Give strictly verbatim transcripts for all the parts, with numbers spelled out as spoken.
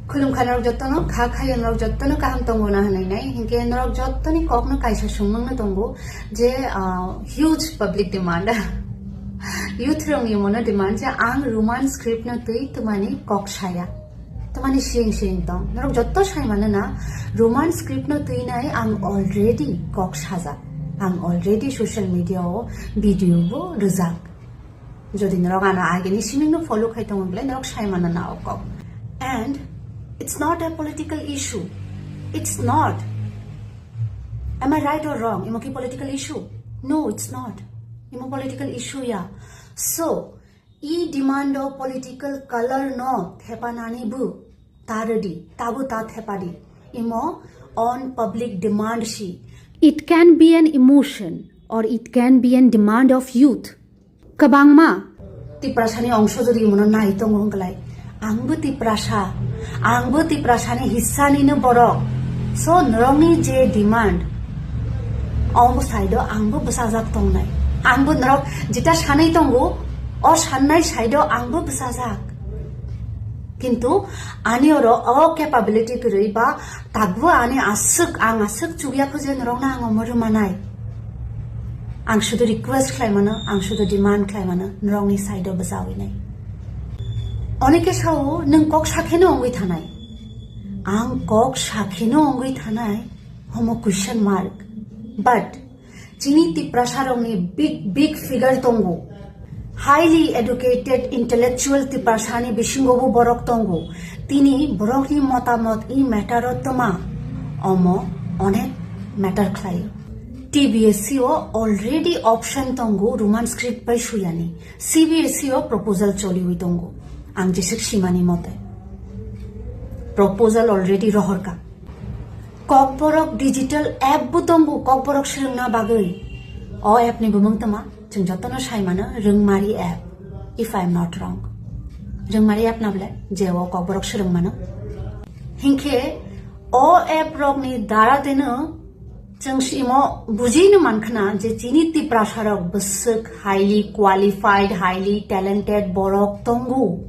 Khulumkha norok jottono, kha khayo norok jottono kaham tongo na hwnwi nai. Hinkhe norok jottoni kokno kaisa sungmungno tongo je, ah, huge public demand. Youth rokni mono demand je ang Roman script no twi twmani kok saya. Twmani siyeng siyeng tong. Norok jotto sai mano na, Roman script no twi nai ang already kok sajak. Ang already social media o video bo rwjak. Jodi norok ano agini siming no follow khai tongo, bole norok sai mano na o kok. And it's not a political issue. It's not. Am I right or wrong? Imo ki political issue? No, it's not. Imo political issue ya. So, i demand o political color no thepanani bu taradi, tabu ta thepadi. Imo on public demand si. It can be an emotion or it can be an demand of youth. Kwbangma Tiprasani ongso jodi imono nai tongo hwnklai, angbo Tiprasa, angbo Tiprasani hissani no borok. So norokni je demand, ongbo saido angbo bwsajak tongnai. Angbo norok jeta sanai tongo, o sannai saido angbo bwsajak. Kintu ani oro o capability kwrwi ba takbo ani aswk, ang aswk chukya kho je norokno ang omo rwmanai. Ang sudu request khlai mano, ang sudu demand khlai mano, norokni side o bwchawi nai. Onike sao nwng kok sakheno ongwi thanai. Ang kok sakheno ongwi thanai, homo question mark. But chini Tiprasarokni big, big figure tongo. Highly educated intellectual Tiprasani bisingo bo borok tongo. Tini borokni motamot i matter o twma, omo onek matter khlaio. T B S C o already option tongo Roman script bai suyani. C B S C o proposal choliwi tongo. Ang jesik simani mote. Proposal already rohorka. Kokborok digital app bo tongo Kokborok swrwngna bagwi. O app ni bumung tama? Chwng jotono sai mano Rwngmari app, if I am not wrong. Rwngmari app na bole je o Kokborok swrwng mano. Hinkhe o app rokni dara deno chwng simo bujino mankhna je chini Tiprasarok bwswk highly qualified, highly talented borok tongo.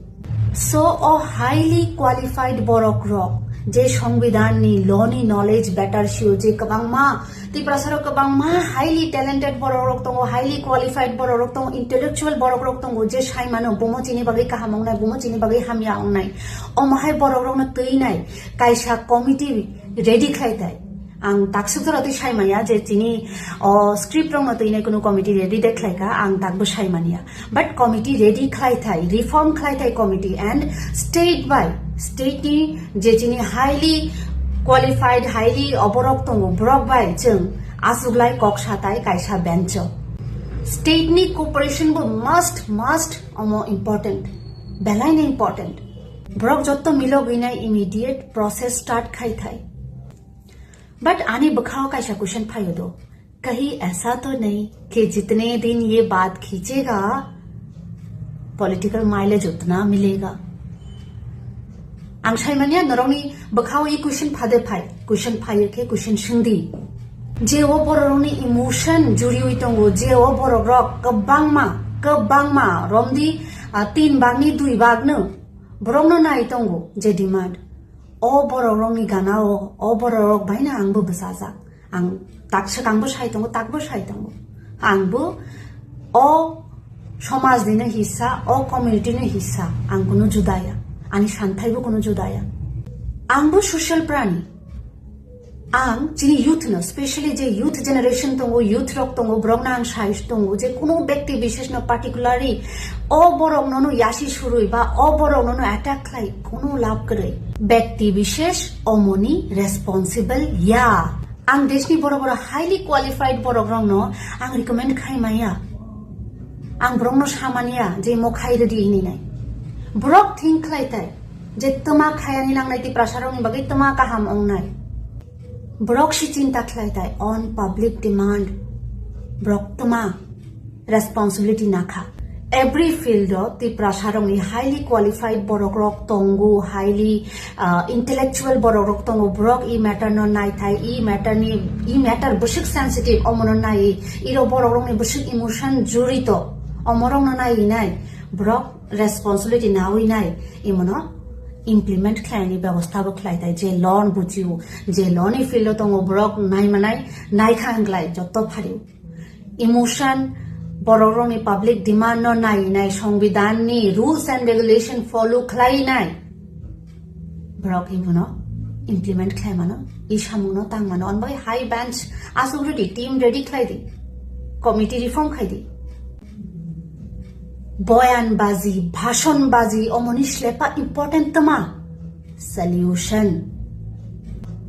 So o highly qualified borok rok je Songbidan ni law ni knowledge better sio je kwbangma Tiprasarok kwbangma highly talented borok rok tongo, highly qualified borok rok tongo, intellectual borok rok tongo, je sai mano, bumo chini bagwi kaham wngnai, bumo chini bagwi hamya wngnai. Omo hai borok rokno twi nai kaisa committee ready khlai thai. Ang takswk jora twi sai manya je chini o script rokno twi nai kunu committee ready de khlai kha, ang takbo sai manya. But committee ready khlai thai, reform khlai thai committee and state by state ni je chini highly qualified, highly oborok tongo, borok bai chwng achuklai kok satai kaisa bench o. State ni cooperation bo must, must omo important, belai ni important. Borok jotto milogwi nai immediate process start khai thai. But ani bwkhao kaisa question phaio do, कहीं ऐसा तो नहीं कि जितने दिन ये बात खींचेगा, political mileage उतना मिलेगा? Ang sai manya norokni bwkhao i question phade phai, question phaio khe question swngdi. Je o borokni emotion juriwi tongo, je o borok rok kwbangma, kwbangma romdi, ah, tin bagni dui bagno borokno nai tongo je demand. O borok rokni gana o, o borok rok baino angbo bwsajak. Ang taksa kangbo sai tongo, takbo sai tongo. Angbo o somaj ni no hissa, o community ni hissa, ang kunu judaya. Ani santhai bo kunu judaya. Angbo social prani. Ang chini youth no, specially je youth generation tongo, youth rok tongo, borok no ang sai tongo, je kunu bekti bishesh no particularly o borok no no yasi surui ba o borok no no attack khlai kunu lab kwrwi. Bekti bishesh omoni responsible ya. Ang deshni boro boro highly qualified borok rok no ang recommend khai maya. Ang borok no samania je mo khai redi hini nai. Borok think khlai tai je tma khayani nangnai Tiprasa rokni bagwi tma kaham wngnai. Borok si chinta khlai tai on public demand. Borok tma responsibility nakha. Every field o Tiprasa rokni highly qualified borok rok tongo, highly, ah, intellectual borok rok tongo. Borok i matter no nai thai, i matter ni, i matter bwswk sensitive, omo no nai, iro borok rokni bwswk emotion jurito, omo rok no nai nai. Borok responsibility nawi nai, imono implement khlaini bebosta bo khlai tai, je law no bujiu, je law ni field o tongo borok nai manai, nai kha hwnglai jotto phariu. Emotion, borok rokni public demand no nai nai, songbidan ni rules and regulation follow khlai nai. Borok ibuno implement khlai mano, i samung no tang mano, on bai high bench asuk ready, team ready khlai di, committee reform khai di. Boyan baji, bhashon baji, omoni slepa important tama? Solution.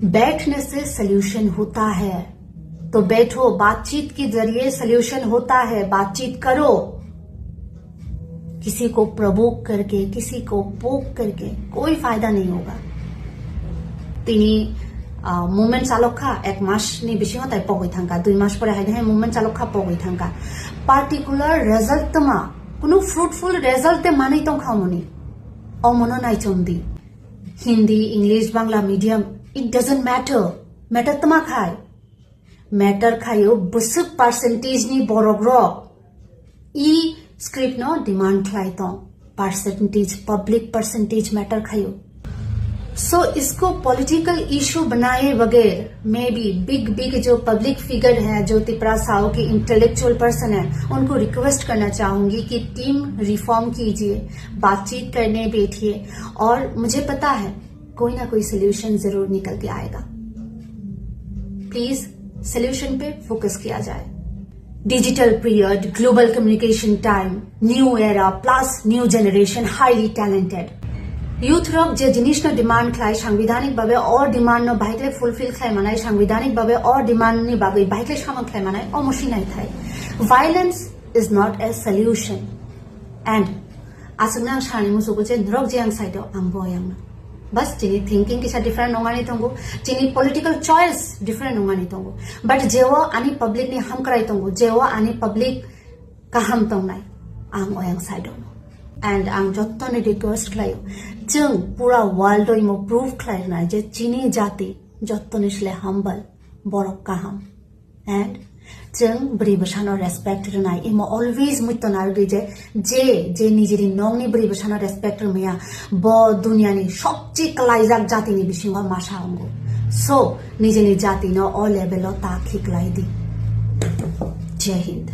बैठने से सॉल्यूशन होता है, तो बैठो, बातचीत के जरिए सॉल्यूशन होता है, बातचीत करो। किसी को प्रवोक करके, किसी को पोक करके कोई फायदा नहीं होगा। Tini movement chalok kha, ek mas ni bisingo tai pogwi thangkha, dui mas pore hai hai movement chalok kha, pogwi thangkha. Particular result tama, kunu fruitful result te manwi tongkha omoni, omono naichomdi. Hindi, English, Bangla medium, it doesn't matter. Matter tama khai? Matter khayo bwswk percentage ni borok rok e script no demand khlai tong. Percentage, public percentage matter khayo. So इसको political issue बनाए बगैर, may be big big जो public figure है, जो तिपरा साहू के intellectual person है, उनको रिक्वेस्ट करना चाहूंगी कि टीम रिफॉर्म कीजिए, बातचीत करने बैठिए। और मुझे पता है कोई ना कोई सोल्यूशन जरूर निकल के आएगा। प्लीज सोल्यूशन पे फोकस किया जाए। Digital period, global communication time, new era, plus new generation, highly talented. Youth rok je jinis no demand khlai, sangbidanik babe or demand no bahai khlai fulfill khlai manai, sangbidanik babe or demand ni bagwi bahai khlai samung khlai manai, omo sinai thai. Violence is not a solution. And aswkno ang sanani musugo je norok je ang side o, ang bo ayangno. Bas chini thinking kisa different wngani tongo, chini political choice different wngani tongo. But jeo ani public ni hamkrai tongo, jeo ani public kaham tongnai, ang oyang side o. And ang jottoni request khlaio, chwng pura world o imo proof khlai rwnai je chini jati jottoni sle humble, borok kaham. And chwng bwrwi bwsano respect rwnai, imo always muiton arwi je, je, je nijini nokni bwrwi bwsano respect rwmaya, bo duniani sobche kwlaijak jatini bisingo masa wngo. So, nijini jatino o level o ta khiklai di. Jai Hind.